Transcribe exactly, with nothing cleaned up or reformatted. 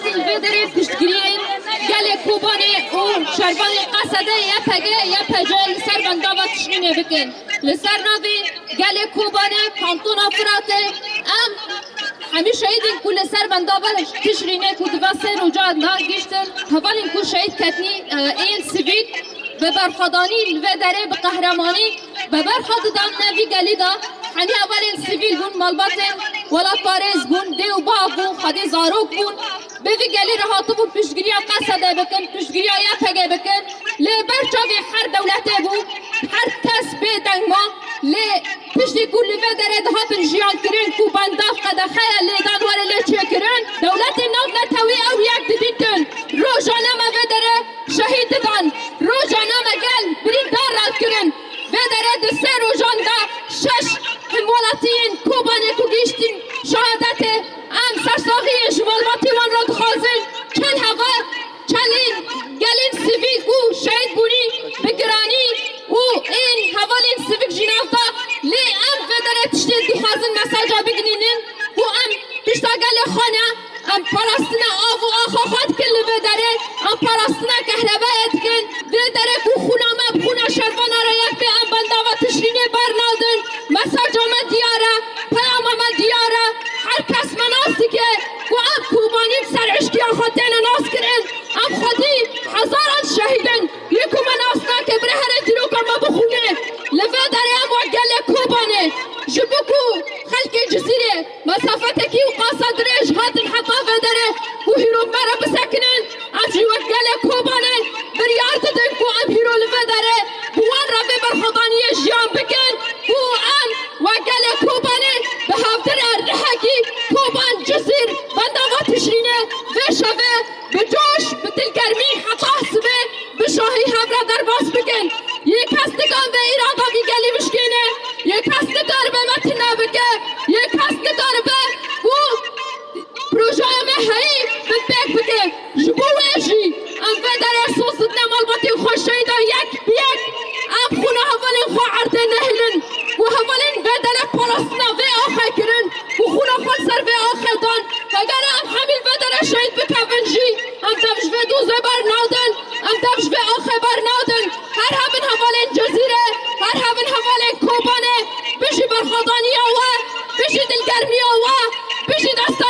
Li vê derê piştgiriyên gelê Kobanê û şervanê Qesedê Y P G, Y P C li ser bendava Tişrînê bikin. Li ser navê gelê Kobanê, kantona Firatê, em hemî şehîdên ku li ser bendava Tişrînê ku di va sê rojan de gihîştin, hevalên ku şehîd ketnî, e, ên sivîl bi berxwedanî li vê derê bi qehremanî bi ber xwe didan ne vî gelî de. Hemî hevalên sivîl bûn, malbatên welatparêz bûn, dê û bav bûn, xwedî zarok bûn. Bi vî gelî re hatibûn piştgiriya Qesedê bikin, piştgiriya Y P G bikin. Lê ber çavê her dewletê bû, her kes bêdeng ma. Lê piştî ku li vê derê dihatin jiyankirin, ku bendav qedexe ye lêdan were lê çêkirin, dewletên navnetewî ew yek didîtin. Rojane me vê derê şehîd didan. Rojane me gel birîndar re dikirin. Vê derê di sê rojan de şeş hemwelatiyên Kobanê ku gihîştin şehadetê, em sersaxiyê ji malbatê wan re dixwazin. Çend heval, çend gelên sivîl ku şehîd bûnî bi giranî û ên hevalên sivîl jî nav da, lê em vê derê tiştê dixwazin mesaja biginînin ku em pişta gelê xwe ne. Em parastina av û axa xwe dikin li vê derê, em parastina kehrebeyê dikin. Vê derê ku xûna me bi xûna şervana re yek be, em bendava Tişrînê bernadin. Mesaja me diyar e, peyama me diyar e. Her kes me nas dike ku em Kobanî bi ser eşkiya xwe têne naskirin. Em xwedî hezaran şehîd in. Yê ku me nas nake, bire here dîroka me bixûne. Li vê derê em wek gelê Kobanê, ji bo ku xelkê Cizîrê mesafetekî û qasa dirêj hatin heta vê derê ku hîro me re bisekinin, em jî wek gelê Kobanê biryar didin ku em hîro li vê derê bi wan re vê berxwedaniyê jiyan bikin, ku em wek gelê Kobanê bi hevdire rihekî Koban, Cizîr, bendava Tişrînê vê şevê bi coş, bi dilgermî heta sibê bi şahî hev re derbas bikin. Yê kes nikare vê îrada vî gelî bişkêne, yê kes nikare vê me tune bike, yê kes nikare vê ku projeya me heyî binpêk bike. Ji bo wê jî em vê derê soz didine malbatên xwe şehîdan yek bi yek. Em xûna hevalên xwe erdê nehêlin. Ku hevalên vê derê parastina vê axê kirin, ku xûna xwe li ser vê axê dan. Vegera em hemî li vê derê şehîd bikevin jî, em dev ji vê dozê bernadin, em dev ji vê axê bernadin. Her hebin hevalên Cizîrê, her hebin hevalên Kobanê, bijî berxwedaniya we, bijî dilgermiya we, bijî desta